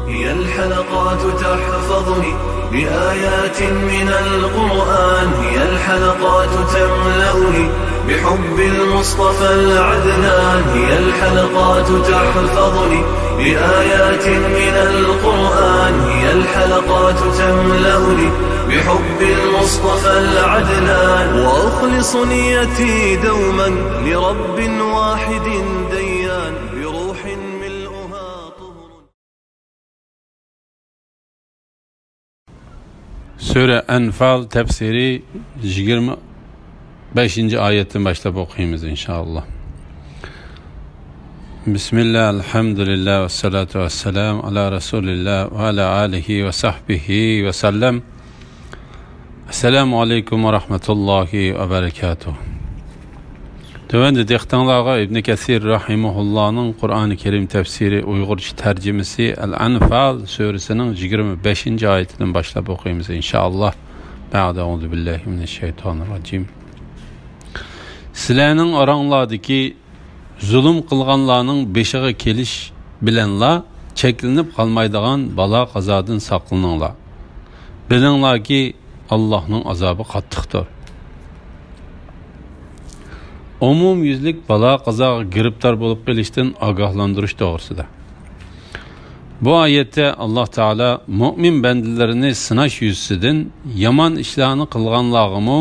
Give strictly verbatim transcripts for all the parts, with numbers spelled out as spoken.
هي الحلقات تحفظني بآيات من القرآن، هي الحلقات تملأني بحب المصطفى العدنان، هي الحلقات تحفظني بآيات من القرآن، هي الحلقات تملأني بحب المصطفى العدنان، وأخلص نيتي دوما لرب واحد ديان، بروح ملؤها طهر. سۈرە ئەنفال تەپسىرى يىگىرمە بەشىنچى ئايەتتىن باشلاپ ئوقۇيمىز، ئىنشائاللا. بىسمىللا، ئەلھەمدۇلىللا، ۋەسسالاتۇ ۋەسسالامۇ ئالا رەسۇلىللا ۋە ئالا ئالىھى ۋە سەھبىھى ۋەسەللەم. ئەسسالامۇ ئەلەيكۇم ۋە رەھمەتۇللاھى ۋە بەرەكاتۇھ. تۆۋەندە دىققىتىڭلارغا ئىبنى كەسىر رەھىمەھۇللانىڭ قۇرئانى كەرىم تەپسىرى ئۇيغۇرچە تەرجىمىسى ئەل-ئەنفال سۈرىسىنىڭ يىگىرمە بەشىنچى ئايىتىدىن باشلاپ ئوقۇيمىز، ئىنشائاللا. بەئدە، ئەئۇزۇ بىللاھى مىنەششەيتانىر راجىم. سىلەرنىڭ ئاراڭلاردىكى زۇلۇم قىلغانلارنىڭ بېشىغا كېلىش بىلەنلا چەكلىنىپ قالمايدىغان بالا-قازادىن ساقلىنىڭلار. بىلىڭلاركى، ئاللاھنىڭ ئازابى قاتتىقتۇر. ئومۇميۈزلۈك بالا-قازاغا گىرىپتار بولۇپ قېلىشتىن ئاگاھلاندۇرۇش توغرىسىدا. بۇ ئايەتتە ئاللاھ تائالا مۆمىن بەندىلىرىنى سىناش يۈزىسىدىن يامان ئىشلارنى قىلغانلارغىمۇ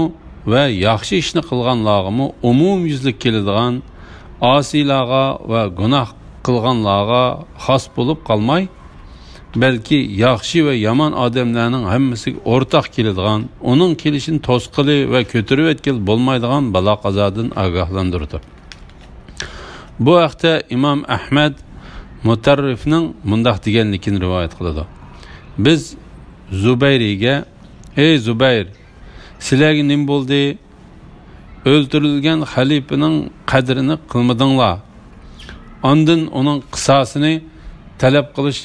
ۋە ياخشى ئىشنى قىلغانلارغىمۇ ئومۇميۈزلۈك كېلىدىغان، ئاسىيلارغا ۋە گۇناھ قىلغانلارغا خاس بولۇپ قالماي، بەلكى ياخشى ۋە يامان ئادەملەرنىڭ ھەممىسىگە ئورتاق كېلىدىغان، ئۇنىڭ كېلىشىنى توسقىلى ۋە كۆتۈرۈۋەتكىلى بولمايدىغان بالا-قازادىن ئاگاھلاندۇرىدۇ. بۇ ھەقتە ئىمام ئەھمەد مۇتەررىفنىڭ مۇنداق دېگەنلىكىنى رىۋايەت قىلىدۇ. بىز زۇبەيرىگە، ئەي زۇبەير، سىلەرگە نېمە بولدى؟ ئۆلتۈرۈلگەن خەلىپىنىڭ قەدرىنى قىلمىدىڭلار. ئاندىن ئۇنىڭ قىساسىنى تەلەپ قىلىش،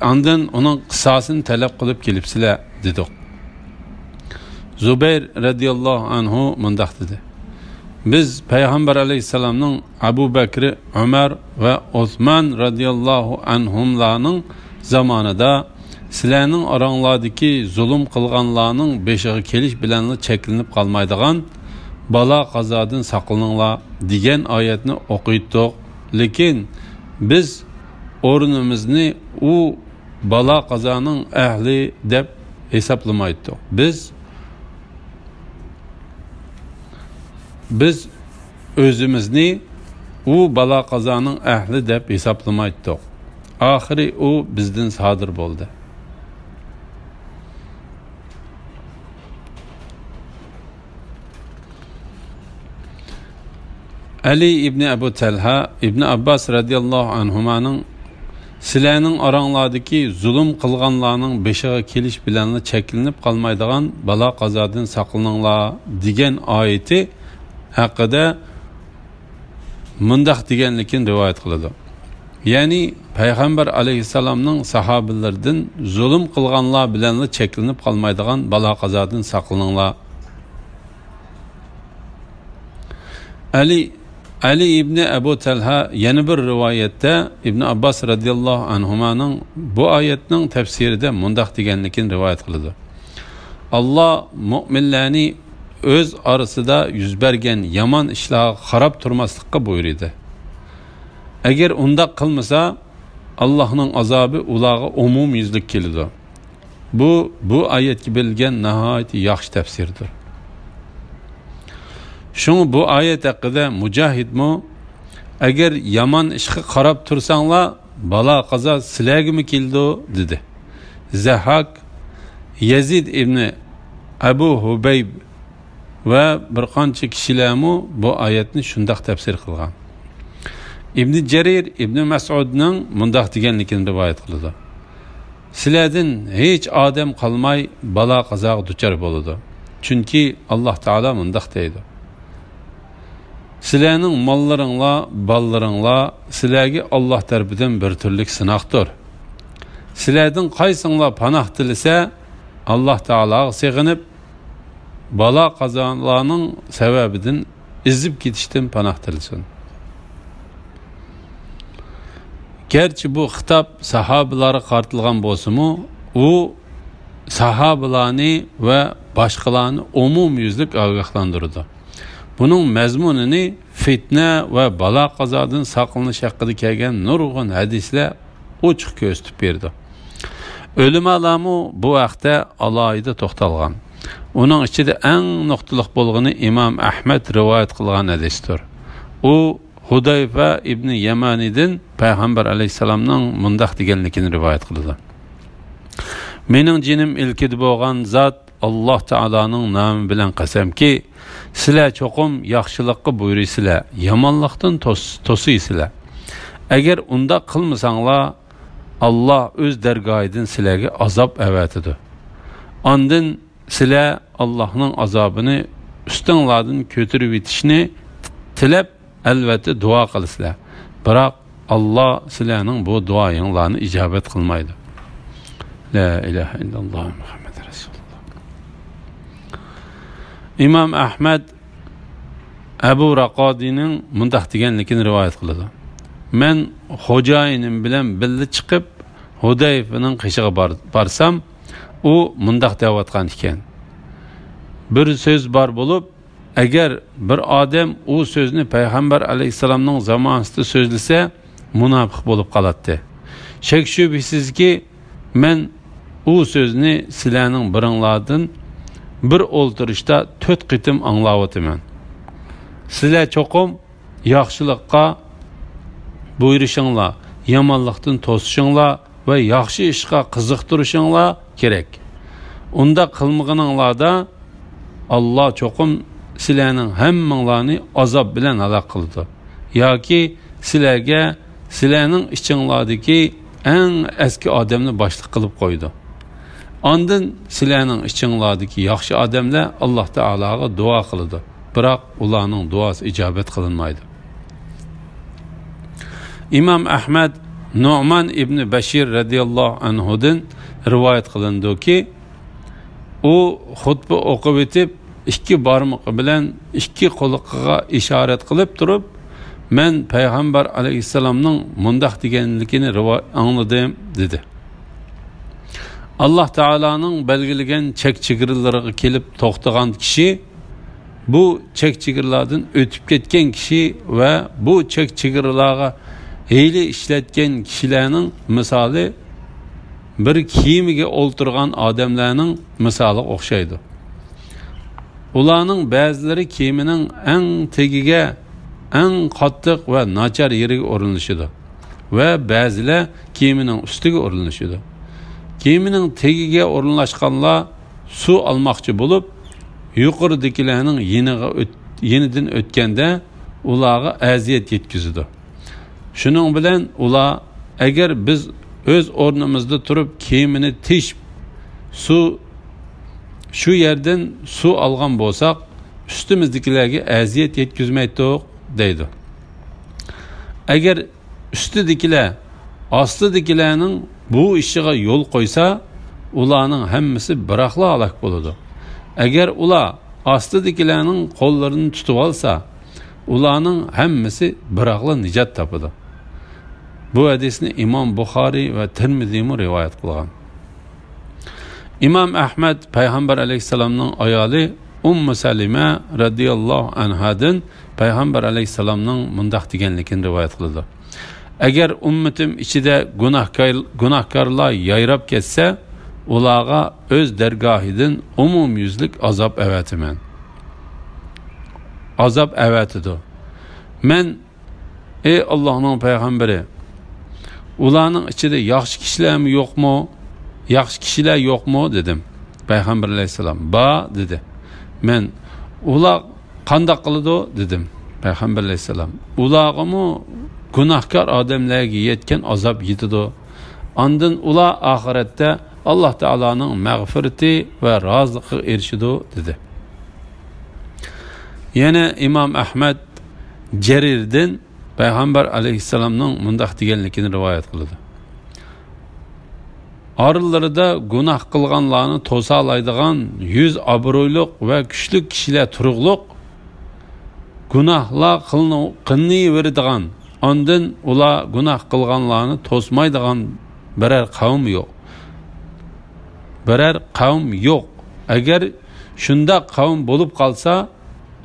ئاندىن ئۇنىڭ قىساسىنى تەلەپ قىلىپ كېلىپسىلەر، دېدۇق. زۇبەير رەزىياللاھۇ ئەنھۇ مۇنداق دېدى: بىز پەيغەمبەر ئەلەيھىسسالامنىڭ ئەبۇ بەكرى، ئۆمەر ۋە ئوسمان رەزىياللاھۇ ئەنھۇملارنىڭ زامانىدا سىلەرنىڭ ئاراڭلاردىكى زۇلۇم قىلغانلارنىڭ بېشىغا كېلىش بىلەنلا چەكلىنىپ قالمايدىغان بالا-قازادىن ساقلىنىڭلار دېگەن ئايەتنى ئوقۇيتتۇق. لېكىن بىز ئورنىمىزنى ئۇ بالا-قازانىڭ ئەھلى دەپ ھېسابلىمايتتۇق. بىز، بىز ئۆزىمىزنى ئۇ بالا-قازانىڭ ئەھلى دەپ ھېسابلىمايتتۇق. ئاخىرى ئۇ بىزدىن سادىر بولدى. ئەلى ئىبنى ئەبۇ تەلھا ئىبنى ئابباس رەزىياللاھۇ ئەنھۇمانىڭ، سىلەرنىڭ ئاراڭلاردىكى زۇلۇم قىلغانلارنىڭ بېشىغا كېلىش بىلەنلا چەكلىنىپ قالمايدىغان بالا-قازادىن ساقلىنىڭلار دېگەن ئايىتى ھەققىدە مۇنداق دېگەنلىكىنى رىۋايەت قىلىدۇ. يەنى پەيغەمبەر ئەلەيھىسسالامنىڭ ساھابىلىرىدىن زۇلۇم قىلغانلار بىلەنلا چەكلىنىپ قالمايدىغان بالا-قازادىن ساقلىنىڭلار. ئەلى، ئەلى ئىبنى ئەبۇ تەلھا يەنە بىر رىۋايەتتە ئىبنى ئابباس رەزىياللاھۇ ئەنھۇمانىڭ بۇ ئايەتنىڭ تەپسىرىدە مۇنداق دېگەنلىكىنى رىۋايەت قىلىدۇ. ئاللا مۆمىنلەرنى ئۆز ئارىسىدا يۈز بەرگەن يامان ئىشلارغا قاراپ تۇرماسلىققا بۇيرۇدى. ئەگەر ئۇنداق قىلمىسا، ئاللانىڭ ئازابى ئۇلارغا ئومۇميۈزلۈك كېلىدۇ. بۇ، بۇ ئايەتكە بېرىلگەن ناھايىتى ياخشى تەپسىردۇر. شۇڭا بۇ ئايەت ھەققىدە مۇجاھىدمۇ، ئەگەر يامان ئىشقا قاراپ تۇرساڭلار، بالا-قازا سىلەرگىمۇ كېلىدۇ، دېدى. زەھھاك، يەزىد ئىبنى ئەبۇ ھۇبەيب ۋە بىر قانچە كىشىلەرمۇ بۇ ئايەتنى شۇنداق تەپسىر قىلغان. ئىبنى جەرىر ئىبنى مەسئۇدنىڭ مۇنداق دېگەنلىكىنى رىۋايەت قىلىدۇ: سىلەردىن ھېچ ئادەم قالماي بالا-قازاغا دۇچار بولىدۇ. چۈنكى ئاللا تائالا مۇنداق دەيدۇ: سىلەرنىڭ ماللىرىڭلار، بالىلىرىڭلار سىلەرگە ئاللا تەرىپىدىن بىر تۈرلۈك سىناقتۇر. سىلەردىن قايسىڭلار پاناھ تىلىسە، ئاللا تائالاغا سېغىنىپ، بالا-قازالارنىڭ سەۋەبىدىن ئېزىپ كېتىشتىن پاناھ تىلىسۇن. گەرچە بۇ خىتاب ساھابىلارغا قارىتىلغان بولسىمۇ، ئۇ ساھابىلارنى ۋە باشقىلارنى ئومۇميۈزلۈك ئاگاھلاندۇرىدۇ. بۇنىڭ مەزمۇنىنى فىتنە ۋە بالا-قازادىن ساقلىنىش ھەققىدە كەلگەن نۇرغۇن ھەدىسلەر ئوچۇق كۆرسىتىپ بېرىدۇ. ئۆلىمالارمۇ بۇ ھەقتە ئالاھىدە توختالغان. ئۇنىڭ ئىچىدە ئەڭ نۇقتىلىق بولغىنى ئىمام ئەھمەد رىۋايەت قىلغان ھەدىستۇر. ئۇ ھۇدەيفە ئىبنى يەمانىدىن پەيغەمبەر ئەلەيھىسسالامنىڭ مۇنداق دېگەنلىكىنى رىۋايەت قىلىدۇ: مېنىڭ جېنىم ئىلكىدە بولغان زات ئاللاھ تائالانىڭ نامى بىلەن قەسەمكى، سىلەر چوقۇم ياخشىلىققا بۇيرۇيسىلەر، يامانلىقتىن توس-، توسۇيسىلەر. ئەگەر ئۇنداق قىلمىساڭلار، ئاللاھ ئۆز دەرگاھىدىن سىلەرگە ئازاب ئەۋەتىدۇ. ئاندىن سىلەر ئاللاھنىڭ ئازابىنى ئۈستۈڭلاردىن كۆتۈرۈۋېتىشنى تىلەپ، ئەلۋەتتە دۇئا قىلىسىلەر. بىراق، ئاللاھ سىلەرنىڭ بۇ دۇئايىڭلارنى ئىجابەت قىلمايدۇ. لا ئىلاھە ئىللاللاھ مۇھەممەد رەسۇلۇللاھ. ئىمام ئەھمەد ئەبۇ راقادىنىڭ مۇنداق دېگەنلىكىنى رىۋايەت قىلىدۇ: مەن خوجايىنىم بىلەن بىللە چىقىپ، ھۇدەيفىنىڭ قېشىغا بار-، بارسام، ئۇ مۇنداق دەۋاتقان ئىكەن: بىر سۆز بار بولۇپ، ئەگەر بىر ئادەم ئۇ سۆزنى پەيغەمبەر ئەلەيھىسسالامنىڭ زامانىسىدا سۆزلىسە، مۇناپىق بولۇپ قالاتتى. شەك-شۈبھىسىزكى، مەن ئۇ سۆزنى سىلەرنىڭ بىرىڭلاردىن بىر ئولتۇرۇشتا تۆت قېتىم ئاڭلاۋاتىمەن. سىلەر چوقۇم ياخشىلىققا بۇيرۇشۇڭلار، يامانلىقتىن توسۇشۇڭلار ۋە ياخشى ئىشقا قىزىقتۇرۇشۇڭلار كېرەك. ئۇنداق قىلمىغىنىڭلاردا، ئاللاھ چوقۇم سىلەرنىڭ ھەممىڭلارنى ئازاب بىلەن ھالاك قىلىدۇ. ياكى سىلەرگە سىلەرنىڭ ئىچىڭلاردىكى ئەڭ ئەسكى ئادەمنى باشلىق قىلىپ قويىدۇ. ئاندىن سىلەرنىڭ ئىچىڭلاردىكى ياخشى ئادەملەر ئاللاھ تائالاغا دۇئا قىلىدۇ. بىراق ئۇلارنىڭ دۇئاسى ئىجابەت قىلىنمايدۇ. ئىمام ئەھمەد نۇئمان ئىبنى بەشىر رەزىياللاھۇ ئەنھۇدىن رىۋايەت قىلىنىدۇكى، ئۇ خۇتبە ئوقۇۋېتىپ، ئىككى بارمىقى بىلەن ئىككى قۇلىقىغا ئىشارەت قىلىپ تۇرۇپ، مەن پەيغەمبەر ئەلەيھىسسالامنىڭ مۇنداق دېگەنلىكىنى رىۋا-، ئاڭلىدىم، دېدى. ئاللاھ تائالانىڭ بەلگىلىگەن چەك-چېگرىلىرىغا كېلىپ توختىغان كىشى بۇ چەك-چېگرىلاردىن ئۆتۈپ كەتكەن كىشى ۋە بۇ چەك-چېگرىلارغا ھىيلە ئىشلەتكەن كىشىلەرنىڭ مىسالى بىر كېمىگە ئولتۇرغان ئادەملەرنىڭ مىسالىغا ئوخشايدۇ. ئۇلارنىڭ بەزىلىرى كېمىنىڭ ئەڭ تېگىگە، ئەڭ قاتتىق ۋە ناچار يېرىگە ئورۇنلىشىدۇ ۋە بەزىلەر كېمىنىڭ ئۈستىگە ئورۇنلىشىدۇ. كېمىنىڭ تېگىگە ئورۇنلاشقانلار سۇ ئالماقچى بولۇپ، يۇقىرىدىكىلەرنىڭ يېنىغا ئۆت-، يېنىدىن ئۆتكەندە، ئۇلارغا ئەزىيەت يەتكۈزىدۇ. شۇنىڭ بىلەن ئۇلار، ئەگەر بىز ئۆز ئورنىمىزدا تۇرۇپ كېمىنى تېشىپ، سۇ، شۇ يەردىن سۇ ئالغان بولساق، ئۈستىمىزدىكىلەرگە ئەزىيەت يەتكۈزمەيتتۇق، دەيدۇ. ئەگەر ئۈستىدىكىلەر ئاستىدىكىلەرنىڭ بۇ ئىشىغا يول قويسا، ئۇلارنىڭ ھەممىسى بىراقلا ھالاك بولىدۇ. ئەگەر ئۇلار ئاستىدىكىلەرنىڭ قوللىرىنى تۇتۇۋالسا، ئۇلارنىڭ ھەممىسى بىراقلا نىجات تاپىدۇ. بۇ ھەدىسنى ئىمام بۇخارىي ۋە تىرمىزىيمۇ رىۋايەت قىلغان. ئىمام ئەھمەد پەيغەمبەر ئەلەيھىسسالامنىڭ ئايالى ئۇممۇ سەلىمە رەزىياللاھۇ ئەنھادىن پەيغەمبەر ئەلەيھىسسالامنىڭ مۇنداق دېگەنلىكىنى رىۋايەت قىلىدۇ: ئەگەر ئۈممىتىم ئىچىدە گۇناھكار-، گۇناھكارلار يايراپ كەتسە، ئۇلارغا ئۆز دەرگاھىدىن ئومۇميۈزلۈك ئازاب ئەۋەتىمەن. ئازاب ئەۋەتىدۇ. مەن، ئەي ئاللاھنىڭ پەيغەمبىرى، ئۇلارنىڭ ئىچىدە ياخشى كىشىلەرمۇ يوقمۇ؟ ياخشى كىشىلەر يوقمۇ؟ دېدىم. پەيغەمبەر ئەلەيھىسسالام، بار، دېدى. مەن، ئۇلار قانداق قىلىدۇ؟ دېدىم. پەيغەمبەر ئەلەيھىسسالام، ئۇلارغىمۇ گۇناھكار ئادەملەرگە يەتكەن ئازاب يېتىدۇ. ئاندىن ئۇلار ئاخىرەتتە ئاللاھ تائالانىڭ مەغپىرىتى ۋە رازىلىقىغا ئېرىشىدۇ، دېدى. يەنە ئىمام ئەھمەد جەرىردىن پەيغەمبەر ئەلەيھىسسالامنىڭ مۇنداق دېگەنلىكىنى رىۋايەت قىلىدۇ: ئارىلىرىدا گۇناھ قىلغانلارنى توسالايدىغان يۈز ئابرۇيلۇق ۋە كۈچلۈك كىشىلەر تۇرۇقلۇق، گۇناھلار قىلىنىۋ-، قىلىنىۋېرىدىغان ئاندىن ئۇلار گۇناھ قىلغانلارنى توسمايدىغان بىرەر قەۋم يوق. بىرەر قەۋم يوق. ئەگەر شۇنداق قەۋم بولۇپ قالسا،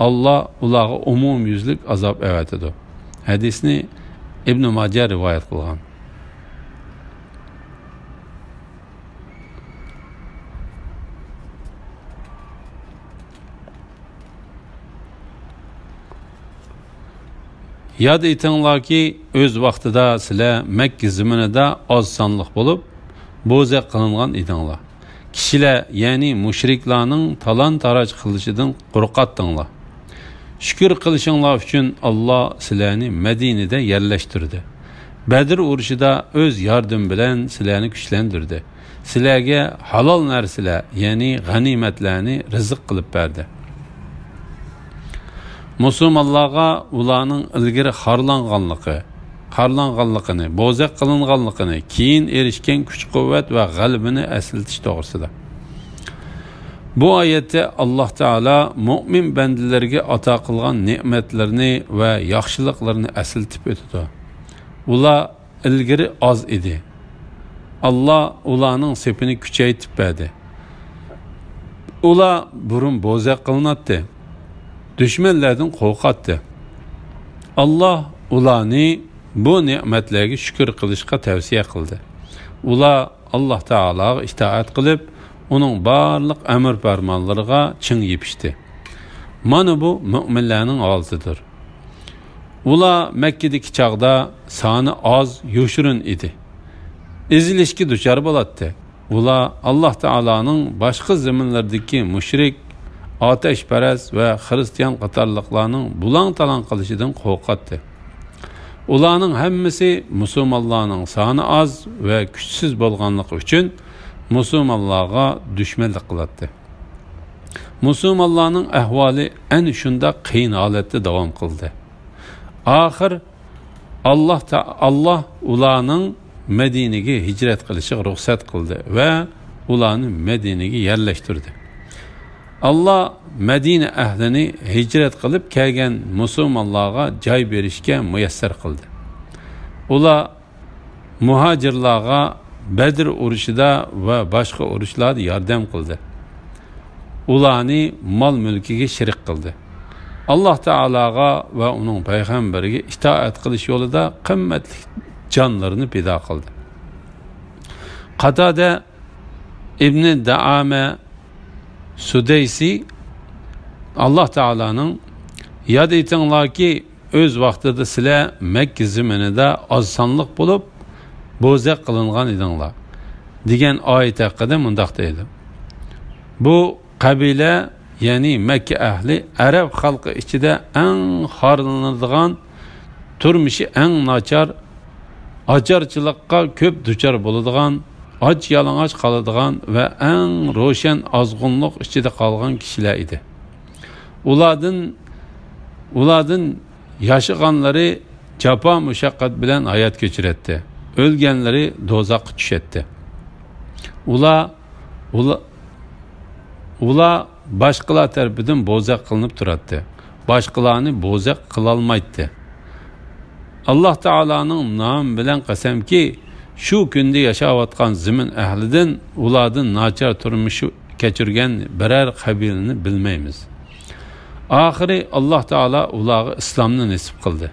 ئاللا ئۇلارغا ئومۇميۈزلۈك ئازاب ئەۋەتىدۇ. ھەدىسنى ئىبنى ماجە رىۋايەت قىلغان. ياد ئېتىڭلاركى، ئۆز ۋاقتىدا سىلەر مەككە زېمىنىدا ئاز سانلىق بولۇپ، بوزەك قىلىنغان ئىدىڭلار. كىشىلەر، يەنى مۇشرىكلارنىڭ تالان-تاراج قىلىشىدىن قورقاتتىڭلار. شۈكۈر قىلىشىڭلار ئۈچۈن، ئاللا سىلەرنى مەدىنىدە يەرلەشتۈردى. بەدر ئۇرۇشىدا ئۆز ياردىمى بىلەن سىلەرنى كۈچلەندۈردى. سىلەرگە ھالال نەرسىلەر، يەنى غەنىيمەتلەرنى رىزىق قىلىپ بەردى. مۇسۇلمانلارغا ئۇلارنىڭ ئىلگىرى خارلانغانلىقى، خارلانغانلىقىنى، بوزەك قىلىنغانلىقىنى، كېيىن ئېرىشكەن كۈچ-قۇۋۋەت ۋە غەلىبىنى ئەسلىتىش توغرىسىدا. بۇ ئايەتتە ئاللا تائالا مۆمىن بەندىلىرىگە ئاتا قىلغان نېمەتلىرىنى ۋە ياخشىلىقلىرىنى ئەسلىتىپ ئۆتىدۇ. ئۇلار ئىلگىرى ئاز ئىدى. ئاللا ئۇلارنىڭ سېپىنى كۈچەيتىپ بەردى. ئۇلار بۇرۇن بوزەك قىلىناتتى. دۈشمەنلەردىن قورقاتتى. ئاللا ئۇلارنى بۇ نېمەتلەرگە شۈكۈر قىلىشقا تەۋسىيە قىلدى. ئۇلار ئاللا تائالاغا ئىتائەت قىلىپ، ئۇنىڭ بارلىق ئەمر پەرمانلىرىغا چىڭ يېپىشتى. مانا بۇ مۆمىنلەرنىڭ ھالىتىدۇر. ئۇلار مەككىدىكى چاغدا سانى ئاز، يوشۇرۇن ئىدى. ئېزىلىشكە دۇچار بولاتتى. ئۇلار ئاللا تائالانىڭ باشقا زېمىنلىرىدىكى مۇشرىك، ئاتەشپەرەس ۋە خىرىستىيان قاتارلىقلارنىڭ بۇلاڭ-تالاڭ قىلىشىدىن قورقاتتى. ئۇلارنىڭ ھەممىسى مۇسۇلمانلارنىڭ سانى ئاز ۋە كۈچسىز بولغانلىقى ئۈچۈن مۇسۇلمانلارغا دۈشمەنلىك قىلاتتى. مۇسۇلمانلارنىڭ ئەھۋالى ئەنە شۇنداق قىيىن ھالەتتە داۋام قىلدى. ئاخىر ئاللا تا-، ئاللا ئۇلارنىڭ مەدىنىگە ھىجرەت قىلىشىغا رۇخسەت قىلدى ۋە ئۇلارنى مەدىنىگە يەرلەشتۈردى. ئاللا مەدىنە ئەھلىنى ھىجرەت قىلىپ كەلگەن مۇسۇلمانلارغا جاي بېرىشكە مۇيەسسەر قىلدى. ئۇلار مۇھاجىرلارغا بەدر ئۇرۇشىدا ۋە باشقا ئۇرۇشلاردا ياردەم قىلدى. ئۇلارنى مال-مۈلكىگە شېرىك قىلدى. ئاللا تائالاغا ۋە ئۇنىڭ پەيغەمبىرىگە ئىتائەت قىلىش يولىدا قىممەتلىك جانلىرىنى پىدا قىلدى. قاتادە ئىبنى دائامە سۇدەيسى ئاللا تائالانىڭ، ياد ئېتىڭلاركى، ئۆز ۋاقتىدا سىلەر مەككە زېمىنىدا ئاز سانلىق بولۇپ، بوزەك قىلىنغان ئىدىڭلار، دېگەن ئايەت ھەققىدە مۇنداق دەيدۇ: بۇ قەبىلە، يەنى مەككە ئەھلى، ئەرەب خەلقى ئىچىدە ئەڭ خارلىنىدىغان، تۇرمۇشى ئەڭ ناچار، ئاچارچىلىققا كۆپ دۇچار بولىدىغان، ئاچ-يالىڭاچ قالىدىغان ۋە ئەڭ روشەن ئازغۇنلۇق ئىچىدە قالغان كىشىلەر ئىدى. ئۇلاردىن، ئۇلاردىن ياشىغانلىرى جاپا-مۇشەققەت بىلەن ھايات كەچۈرەتتى. ئۆلگەنلىرى دوزاخقا چۈشەتتى. ئۇلار، ئۇلا-، ئۇلار باشقىلار تەرىپىدىن بوزەك قىلىنىپ تۇراتتى. باشقىلارنى بوزەك قىلالمايتتى. ئاللا تائالانىڭ نامى بىلەن قەسەمكى، شۇ كۈندە ياشاۋاتقان زېمىن ئەھلىدىن، ئۇلاردىن ناچار تۇرمۇش كەچۈرگەن بىرەر قەبىلىنى بىلمەيمىز. ئاخىرى ئاللا تائالا ئۇلارغا ئىسلامنى نېسىپ قىلدى.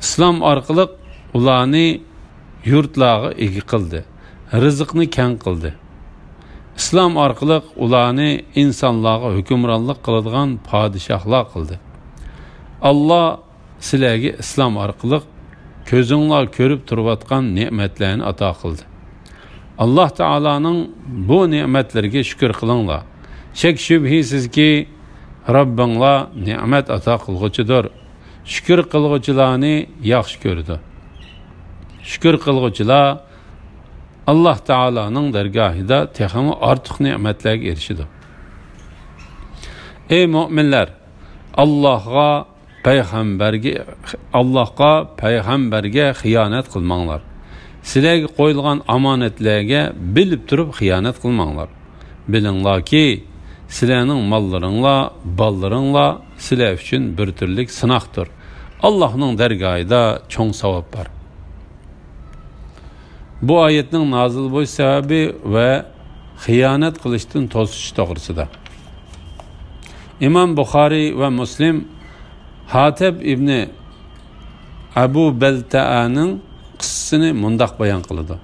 ئىسلام ئارقىلىق ئۇلارنى يۇرتلارغا ئىگە قىلدى، رىزىقنى كەڭ قىلدى. ئىسلام ئارقىلىق ئۇلارنى ئىنسانلارغا ھۆكۈمرانلىق قىلىدىغان پادىشاھلار قىلدى. ئاللا سىلەرگە ئىسلام ئارقىلىق كۆزۈڭلار كۆرۈپ تۇرۇۋاتقان نېمەتلەرنى ئاتا قىلدى. ئاللا تائالانىڭ بۇ نېمەتلىرىگە شۈكۈر قىلىڭلار. شەك-شۈبھىسىزكى، رەببىڭلار نېمەت ئاتا قىلغۇچىدۇر. شۈكۈر قىلغۇچىلارنى ياخشى كۆرىدۇ. شۈكۈر قىلغۇچىلار ئاللا تائالانىڭ دەرگاھىدا تېخىمۇ ئارتۇق نېمەتلەرگە ئېرىشىدۇ. ئەي مۆمىنلەر! ئاللاغا، پەيغەمبەرگە، ئاللاغا، پەيغەمبەرگە خىيانەت قىلماڭلار. سىلەرگە قويۇلغان ئامانەتلەرگە بىلىپ تۇرۇپ خىيانەت قىلماڭلار. بىلىڭلاركى، سىلەرنىڭ ماللىرىڭلار، بالىلىرىڭلار سىلەر ئۈچۈن بىر تۈرلۈك سىناقتۇر. ئاللاھنىڭ دەرگاھىدا چوڭ ساۋاب بار. بۇ ئايەتنىڭ نازىل بولۇش سەۋەبى ۋە خىيانەت قىلىشتىن توسۇش توغرىسىدا. ئىمام بۇخارىي ۋە مۇسلىم ھاتەب ئىبنى ئەبۇ بەلتەئەنىڭ قىسسىسىنى مۇنداق بايان قىلىدۇ.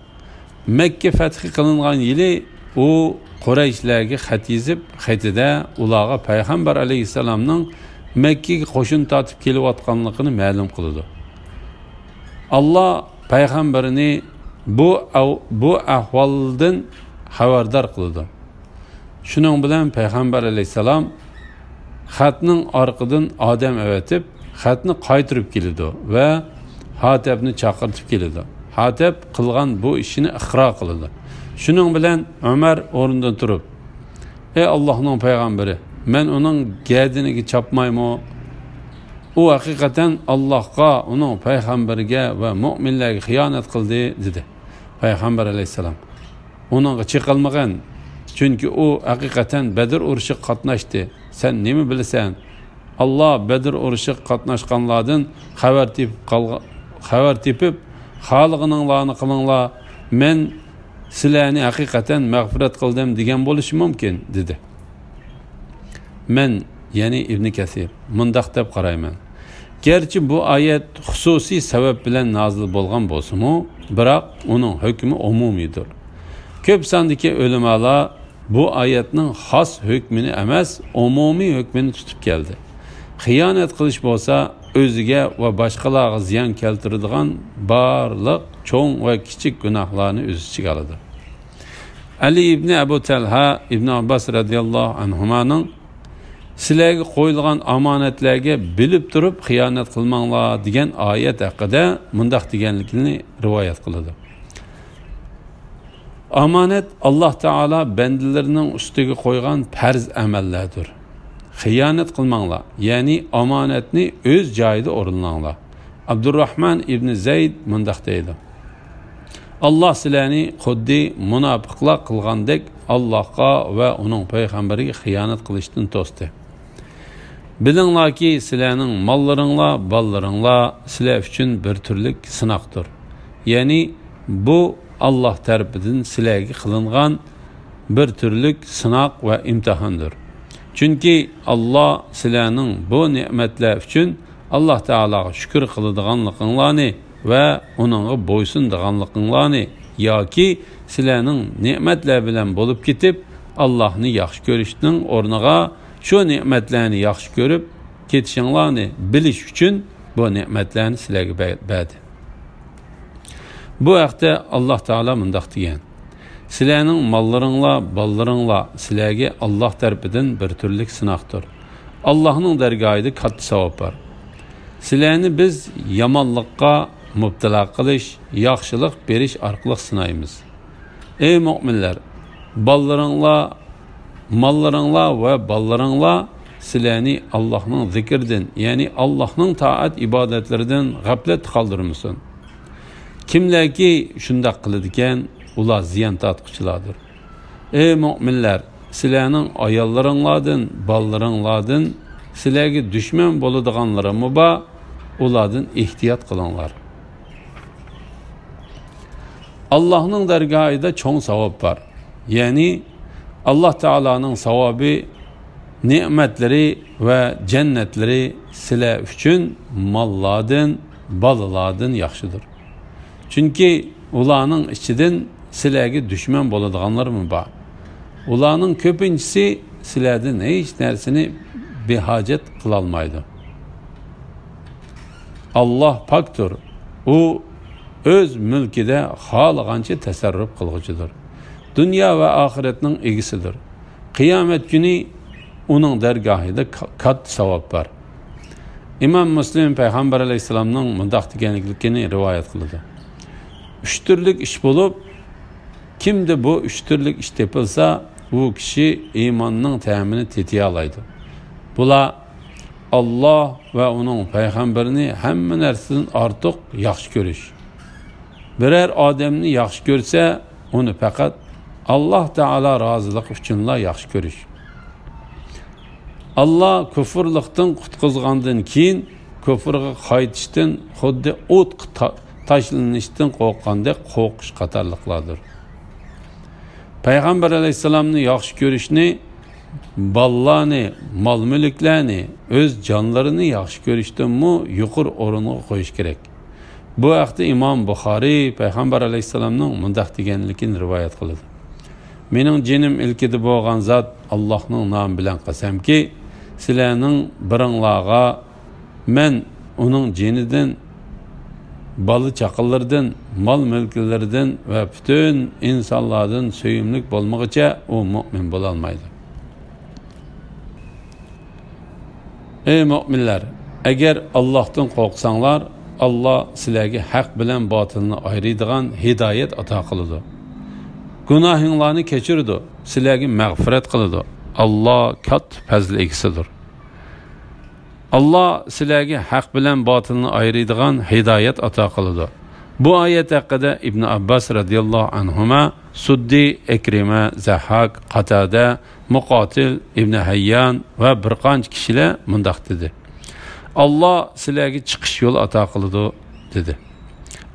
مەككە فەتھى قىلىنغان يىلى ئۇ قۇرەيشلەرگە خەت يېزىپ، خېتىدە ئۇلارغا پەيغەمبەر ئەلەيھىسسالامنىڭ مەككىگە قوشۇن تارتىپ كېلىۋاتقانلىقىنى مەلۇم قىلىدۇ. ئاللا پەيغەمبىرىنى بۇ ئەۋ-، بۇ ئەھۋالدىن خەۋەردار قىلىدۇ. شۇنىڭ بىلەن پەيغەمبەر ئەلەيھىسسالام خەتنىڭ ئارقىدىن ئادەم ئەۋەتىپ، خەتنى قايتۇرۇپ كېلىدۇ ۋە ھاتەبنى چاقىرتىپ كېلىدۇ. ھاتەب قىلغان بۇ ئىشىنى ئىقرار قىلىدۇ. شۇنىڭ بىلەن ئۆمەر ئورنىدىن تۇرۇپ، ئەي ئاللاھنىڭ پەيغەمبىرى، مەن ئۇنىڭ گەدىنىگە چاپمايمۇ؟ ئۇ ھەقىقەتەن ئاللاھقا، ئۇنىڭ پەيغەمبىرىگە ۋە مۆمىنلەرگە خىيانەت قىلدى، دېدى. پەيغەمبەر ئەلەيھىسسالام ئۇنىڭغا چېقىلمىغىن، چۈنكى ئۇ ھەقىقەتەن بەدر ئۇرۇشىغا قاتناشتى. سەن نېمە بىلىسەن؟ ئاللا بەدر ئۇرۇشىغا قاتناشقانلاردىن خەۋەر تېپىپ قالغا-، خەۋەر تېپىپ، خالىغىنىڭلارنى قىلىڭلار، مەن سىلەرنى ھەقىقەتەن مەغپىرەت قىلدىم دېگەن بولۇشى مۇمكىن، دېدى. مەن، يەنى ئىبنى كەسىر، مۇنداق دەپ قارايمەن. گەرچە بۇ ئايەت خۇسۇسىي سەۋەب بىلەن نازىل بولغان بولسىمۇ، بىراق ئۇنىڭ ھۆكمى ئومۇمىيدۇر. كۆپ ساندىكى ئۆلىمالار بۇ ئايەتنىڭ خاس ھۆكمىنى ئەمەس، ئومۇمىي ھۆكمىنى تۇتۇپ كەلدى. خىيانەت قىلىش بولسا ئۆزىگە ۋە باشقىلارغا زىيان كەلتۈرىدىغان بارلىق چوڭ ۋە كىچىك گۇناھلارنى ئۆز ئىچىگە ئالىدۇ. ئەلى ئىبنى ئەبۇ تەلھا ئىبنى ئابباس رەزىياللاھۇ ئەنھۇمانىڭ سىلەرگە قويۇلغان ئامانەتلەرگە بىلىپ تۇرۇپ خىيانەت قىلماڭلار دېگەن ئايەت ھەققىدە مۇنداق دېگەنلىكىنى رىۋايەت قىلىدۇ. ئامانەت ئاللاھ تائالا بەندىلىرىنىڭ ئۈستىگە قويغان پەرز ئەمەللەردۇر. خىيانەت قىلماڭلار، يەنى ئامانەتنى ئۆز جايىدا ئورۇنلاڭلار. ئابدۇرراھمان ئىبنى زەيد مۇنداق دەيدۇ: ئاللاھ سىلەرنى خۇددى مۇناپىقلار قىلغاندەك ئاللاھقا ۋە ئۇنىڭ پەيغەمبىرىگە خىيانەت قىلىشتىن توستى. بىلىڭلاركى، سىلەرنىڭ ماللىرىڭلار، بالىلىرىڭلار سىلەر ئۈچۈن بىر تۈرلۈك سىناقتۇر. يەنى بۇ ئاللاھ تەرىپىدىن سىلەرگە قىلىنغان بىر تۈرلۈك سىناق ۋە ئىمتىھاندۇر. چۈنكى ئاللاھ سىلەرنىڭ بۇ نېمەتلەر ئۈچۈن ئاللاھ تائالاغا شۈكۈر قىلىدىغانلىقىڭلارنى ۋە ئۇنىڭغا بويسۇنىدىغانلىقىڭلارنى ياكى سىلەرنىڭ نېمەتلەر بىلەن بولۇپ كېتىپ، ئاللاھنى ياخشى كۆرۈشنىڭ ئورنىغا شۇ نېمەتلەرنى ياخشى كۆرۈپ كېتىشىڭلارنى بىلىش ئۈچۈن بۇ نېمەتلەرنى سىلەرگە بە-، بەردى. بۇ ھەقتە ئاللاھ تائالا مۇنداق دېگەن: سىلەرنىڭ ماللىرىڭلار، بالىلىرىڭلار سىلەرگە ئاللاھ تەرىپىدىن بىر تۈرلۈك سىناقتۇر. ئاللاھنىڭ دەرگاھىدا كاتتا ساۋاب بار. سىلەرنى بىز يامانلىققا مۇپتىلا قىلىش، ياخشىلىق بېرىش ئارقىلىق سىنايمىز. ئەي مۆمىنلەر، بالىلىرىڭلار، ماللىرىڭلار ۋە بالىلىرىڭلار سىلەرنى ئاللاھنىڭ زىكرىدىن، يەنى ئاللاھنىڭ تائەت ئىبادەتلىرىدىن غەپلەتتە قالدۇرمىسۇن. كىملەركى شۇنداق قىلىدىكەن، ئۇلار زىيان تارتقۇچىلاردۇر. ئەي مۆمىنلەر، سىلەرنىڭ ئاياللىرىڭلاردىن، بالىلىرىڭلاردىن سىلەرگە دۈشمەن بولىدىغانلىرىمۇ بار، ئۇلاردىن ئېھتىيات قىلىڭلار. ئاللاھنىڭ دەرگاھىدا چوڭ ساۋاب بار. يەنى ئاللاھ تائالانىڭ ساۋابى، نېمەتلىرى ۋە جەننەتلىرى سىلەر ئۈچۈن ماللاردىن، بالىلاردىن ياخشىدۇر. چۈنكى ئۇلارنىڭ ئىچىدىن سىلەرگە دۈشمەن بولىدىغانلىرىمۇ بار. ئۇلارنىڭ كۆپىنچىسى سىلەردىن ھېچ نەرسىنى بىھاجەت قىلالمايدۇ. ئاللاھ پاكتۇر. ئۇ ئۆز مۈلكىدە خالىغانچە تەسەررۇپ قىلغۇچىدۇر. دۇنيا ۋە ئاخىرەتنىڭ ئىگىسىدۇر. قىيامەت كۈنى ئۇنىڭ دەرگاھىدا کا-، كاتتا ساۋاب بار. ئىمام مۇسلىم پەيغەمبەر ئەلەيھىسسالامنىڭ مۇنداق دېگەنلىكىنى رىۋايەت قىلىدۇ: ئۈچ تۈرلۈك ئىش بولۇپ، كىمدە بۇ ئۈچ تۈرلۈك ئىش تېپىلسا، ئۇ كىشى ئىماننىڭ تەمىنى تېتىيالايدۇ. بۇلار ئاللاھ ۋە ئۇنىڭ پەيغەمبىرىنى ھەممە نەرسىدىن ئارتۇق ياخشى كۆرۈش. بىرەر ئادەمنى ياخشى كۆرسە، ئۇنى پەقەت ئاللاھ تائالا رازىلىقى ئۈچۈنلا ياخشى كۆرۈش. ئاللاھ كۇفرلۇقتىن قۇتقۇزغاندىن كېيىن، كۇفرغا قايتىشتىن، خۇددى ئوتقا تا-، تاشلىنىشتىن قورققاندەك قورقۇش قاتارلىقلاردۇر. پەيغەمبەر ئەلەيھىسسالامنى ياخشى كۆرۈشنى، بالىلارنى، مال-مۈلۈكلەرنى، ئۆز جانلىرىنى ياخشى كۆرۈشتىنمۇ يۇقىرى ئورۇنغا قويۇش كېرەك. بۇ ھەقتە ئىمام بۇخارىي پەيغەمبەر ئەلەيھىسسالامنىڭ مۇنداق دېگەنلىكىنى رىۋايەت قىلىدۇ: «مېنىڭ جېنىم ئىلكىدە بولغان زات، ئاللاھنىڭ نامى بىلەن قەسەمكى، سىلەرنىڭ بىرىڭلارغا مەن ئۇنىڭ جېنىدىن، بالا-چاقىلىرىدىن، مال-مۈلكلىرىدىن ۋە پۈتۈن ئىنسانلاردىن سۆيۈملۈك بولمىغۇچە، ئۇ مۆمىن بولالمايدۇ.» ئەي مۆمىنلەر، ئەگەر ئاللاھتىن قورقساڭلار، ئاللاھ سىلەرگە ھەق بىلەن باتىلنى ئايرىيدىغان ھىدايەت ئاتا قىلىدۇ. گۇناھىڭلارنى كەچۈرىدۇ، سىلەرگە مەغپىرەت قىلىدۇ. ئاللاھ كاتتا پەزىل ئىگىسىدۇر. ئاللاھ سىلەرگە ھەق بىلەن باتىلنى ئايرىيدىغان ھىدايەت ئاتا قىلىدۇ. بۇ ئايەت ھەققىدە ئىبن ئابباس رەزىياللاھۇ ئەنھۇما، سۇددى، ئىكرىمە، زەھھاك، قاتادە، مۇقاتىل، ئىبن ھەييان ۋە بىر قانچە كىشىلەر مۇنداق دېدى: «ئاللاھ سىلەرگە چىقىش يولى ئاتا قىلىدۇ» دېدى.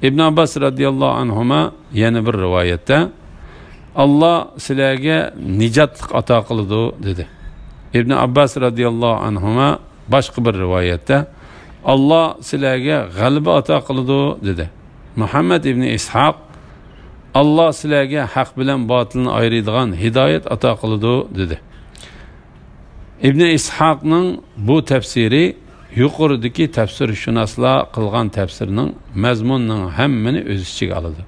ئىبن ئابباس رەزىياللاھۇ ئەنھۇما يەنە بىر رىۋايەتتە: «ئاللاھ سىلەرگە نىجاتلىق ئاتا قىلىدۇ» دېدى. ئىبن ئابباس رەزىياللاھۇ ئەنھۇما باشقا بىر رىۋايەتتە: «ئاللاھ سىلەرگە غەلىبە ئاتا قىلىدۇ» دېدى. مۇھەممەد ئىبنى ئىسھاق: «ئاللاھ سىلەرگە ھەق بىلەن باتىلنى ئايرىيدىغان ھىدايەت ئاتا قىلىدۇ» دېدى. ئىبنى ئىسھاقنىڭ بۇ تەپسىرى يۇقىرىدىكى تەپسىرشۇناسلار قىلغان تەپسىرنىڭ مەزمۇنىنىڭ ھەممىنى ئۆز ئىچىگە ئالىدۇ.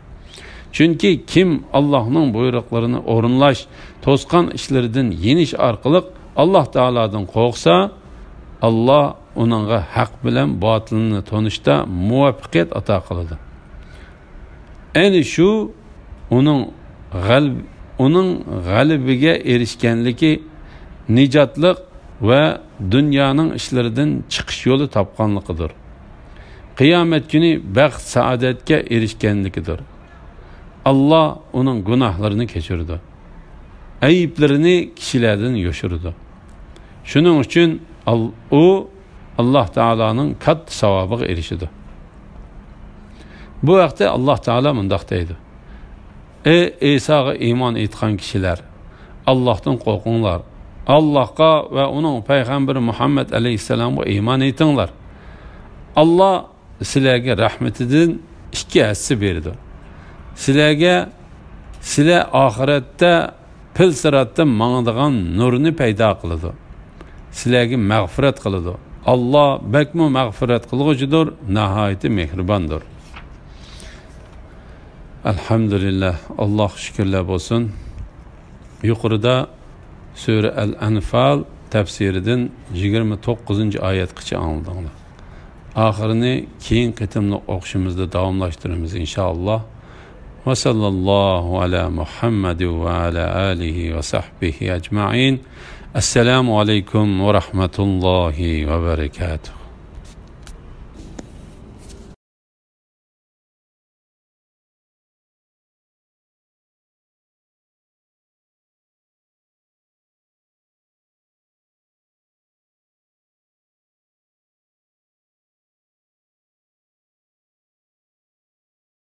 چۈنكى كىم ئاللاھنىڭ بۇيرۇقلىرىنى ئورۇنلاش، توسقان ئىشلىرىدىن يېنىش ئارقىلىق ئاللاھ تائالادىن قورقسا، ئاللاھ ئۇنىڭغا ھەق بىلەن باتىلنى تونۇشتا مۇۋەپپەقىيەت ئاتا قىلىدۇ. ئەنە شۇ ئۇنىڭ غەلب-، ئۇنىڭ غەلىبىگە ئېرىشكەنلىكى، نىجاتلىق ۋە دۇنيانىڭ ئىشلىرىدىن چىقىش يولى تاپقانلىقىدۇر. قىيامەت كۈنى بەخت-سائادەتكە ئېرىشكەنلىكىدۇر. ئاللاھ ئۇنىڭ گۇناھلىرىنى كەچۈرىدۇ. ئەيىبلىرىنى كىشىلەردىن يوشۇرىدۇ. شۇنىڭ ئۈچۈن ئال-، ئۇ ئاللاھ تائالانىڭ كاتتا ساۋابىغا ئېرىشىدۇ. بۇ ھەقتە ئاللاھ تائالا مۇنداق دەيدۇ: «ئەي ئەيساغا ئىمان ئېيتقان كىشىلەر، ئاللاھتىن قورقۇڭلار. ئاللاھقا ۋە ئۇنىڭ پەيغەمبىرى مۇھەممەد ئەلەيھىسسالامغا ئىمان ئېيتىڭلار. ئاللاھ سىلەرگە رەھمىتىدىن ئىككى ھەسسە بېرىدۇ. سىلەرگە، سىلەر ئاخىرەتتە پىل سىراتتا ماڭىدىغان نۇرنى پەيدا قىلىدۇ. سىلەرگە مەغپىرەت قىلىدۇ. ئاللاھ بەكمۇ مەغپىرەت قىلغۇچىدۇر، ناھايىتى مېھرىباندۇر.» ئەلھەمدۇلىللاھ، ئاللاھقا شۈكۈرلەر بولسۇن. يۇقىرىدا سۈرە ئەل ئەنفال تەپسىرىدىن يىگىرمە توققۇزىنچى ئايەتكىچە ئاڭلىدىڭلار. ئاخىرىنى كېيىن قېتىملىق ئوقۇشىمىزدا داۋاملاشتۇرىمىز، ئىنشائاللاھ. ۋە ساللاللاھۇ ئەلا مۇھەممەد ۋە ئەلا ئالىھى ۋە سەھبىھى ئەجمەئىن. ئەسسالامۇ ئەلەيكۇم ۋە رەھمەتۇللاھى ۋە بەرەكاتۇھ.